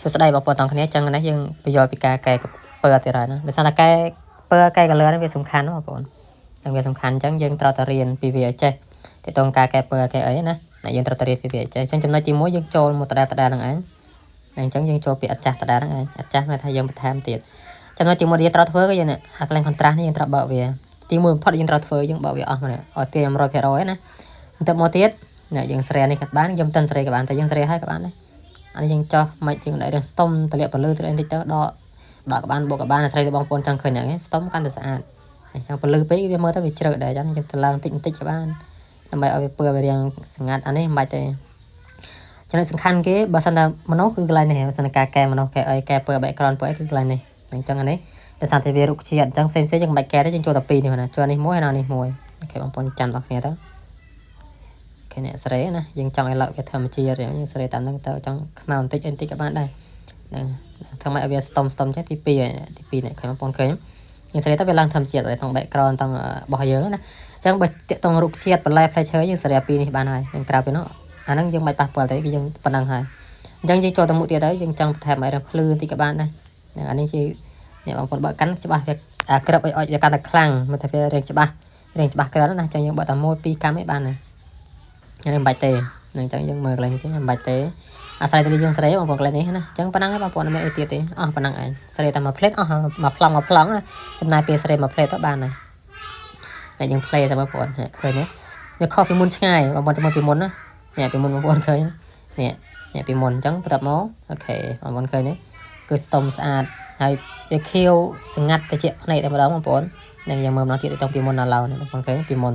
សួស្តីបងប្អូនទាំងគ្នាចឹងនេះយើងបញ្យល់ពីការកែពណ៌ទៀតហើយណាដោយសារតែកែពណ៌កែ color នេះវាសំខាន់ណាបងប្អូនចឹងវាសំខាន់ចឹងយើងត្រូវតែរៀនពីវាឲ្យចេះទាក់ទងការកែពណ៌កែអីណាណាយើងត្រូវតែរៀនពីវាឲ្យចេះចឹងចំណុចទី1យើងចូលមកដដែលដដែលហ្នឹងឯងអញ្ចឹងយើងចូលពីអត់ចាស់ដដែលហ្នឹងឯងអត់ចាស់មានថាយើងបន្ថែមទៀតចំណុចទី1យើងត្រូវធ្វើគឺយើងអាកន្លែង contrast នេះយើងត្រូវបើកវាទី1បំផុតយើងត្រូវធ្វើយើងបើកវាអស់មកឲ្យទា100%ណាបន្ទាប់មកទៀតនេះយើងស្រែនេះក៏បានយើងមិនស្រែក៏បានតែយើងស្រែឲ្យក៏បានដែរអានេះយើងចោះមិនយើងដាក់រឿងស្ទុំតម្លាក់ពលឺទៅបន្តិចទៅដកដកក៏បានបុកក៏បានអាស្រ័យទៅបងប្អូនចង់ឃើញហ្នឹងស្ទុំកាន់តែស្អាតអញ្ចឹងពលឺពេកវាមើលទៅវាជ្រៅដែរអញ្ចឹងយើងទៅឡើងតិចបន្តិចក៏បានដើម្បីឲ្យវាពើវារាងស្ងាត់អានេះមិនបាច់ទេចំណុចសំខាន់គេបើសិនតែមនុស្សគឺកន្លែងនេះបើសិនតែការកែមនុស្សកែអីកែពើ background ពើអីគឺកន្លែងនេះអញ្ចឹងអានេះដោយសារតែវារុក្ខជាតិអញ្ចឹងផ្សេងផ្សេងយើងមិនបាច់កែទេយើងចូលតែពីរនេះណាចូលនេះមួយហើយនេះមួយ OK បងប្អូនចាំដល់គ្នាទៅគេអ្នកស្រេណាយើងចង់ឲ្យឡើងវាធម្មជាតិយើងស្រេតាមហ្នឹងទៅចង់ខ្មៅបន្តិចអីបន្តិចក៏បានដែរហ្នឹងធ្វើម៉េចឲ្យវាស្តុំស្តុំចឹងទី2ហើយទី2នេះឃើញបងប្អូនឃើញយើងស្រេទៅវាឡើងធម្មជាតិក្នុង background តង់របស់យើងណាអញ្ចឹងបើតាក់ទងរុក្ខជាតិបន្លែផ្លែឈើយើងស្រេពីរនេះបានហើយនឹងក្រៅពីនោះអាហ្នឹងយើងមិនប៉ះពាល់ទេគឺយើងប៉ុណ្ណឹងហើយអញ្ចឹងយើងចូលទៅមុខទៀតទៅយើងចង់បន្ថែមឲ្យភ្លឺបន្តិចក៏បានដែរហ្នឹងអានេះគឺអ្នកបងប្អូនបើកាន់ច្បាស់វាអាក្រឹបឲ្យអុចវាកាន់តែខ្លាំងមើលថាវារៀងច្បាស់រៀងច្បាស់ក្រិនណាអញ្ចឹងយើងបើតែមួយពីរកាំឯងបានណាអានេះមិនបាច់ទេនឹងអញ្ចឹងយើងមើលកន្លែងនេះមិនបាច់ទេអាស្រ័យទៅលើយើងស្រេបងប្អូនកន្លែងនេះណាអញ្ចឹងប៉ុណ្ណឹងឯងបងប្អូនអត់មានអីទៀតទេអស់ប៉ុណ្ណឹងឯងស្រេតែមួយផ្លេតអស់មួយប្លង់មួយប្លង់ណាចំណាយពេលស្រេមួយផ្លេតទៅបានហើយតែយើង play តែបងប្អូនឃើញទេវាខុសពីមុនឆ្ងាយបងប្អូនចាំមើលពីមុនណានេះពីមុនបងប្អូនឃើញនេះនេះពីមុនអញ្ចឹងបន្ទាប់មក OK បងប្អូនឃើញទេគឺស្តុំស្អាតហើយវាខៀវស្ងាត់តិចភ្នែកតែម្ដងបងប្អូននឹងយើងមើលម្ដងទៀតទៅពីមុនដល់ឡៅនេះបងប្អូនឃើញពីមុន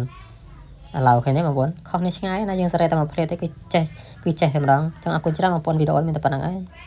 ឥឡូវឃើញទេបងប្អូនខុសនេះឆ្ងាយណាយើងសេរីតែមួយភ្លែតទេគឺចេះគឺចេះតែម្ដងចង់អរគុណច្រើនបងប្អូនវីដេអូមានតែប៉ុណ្្នឹងឯង។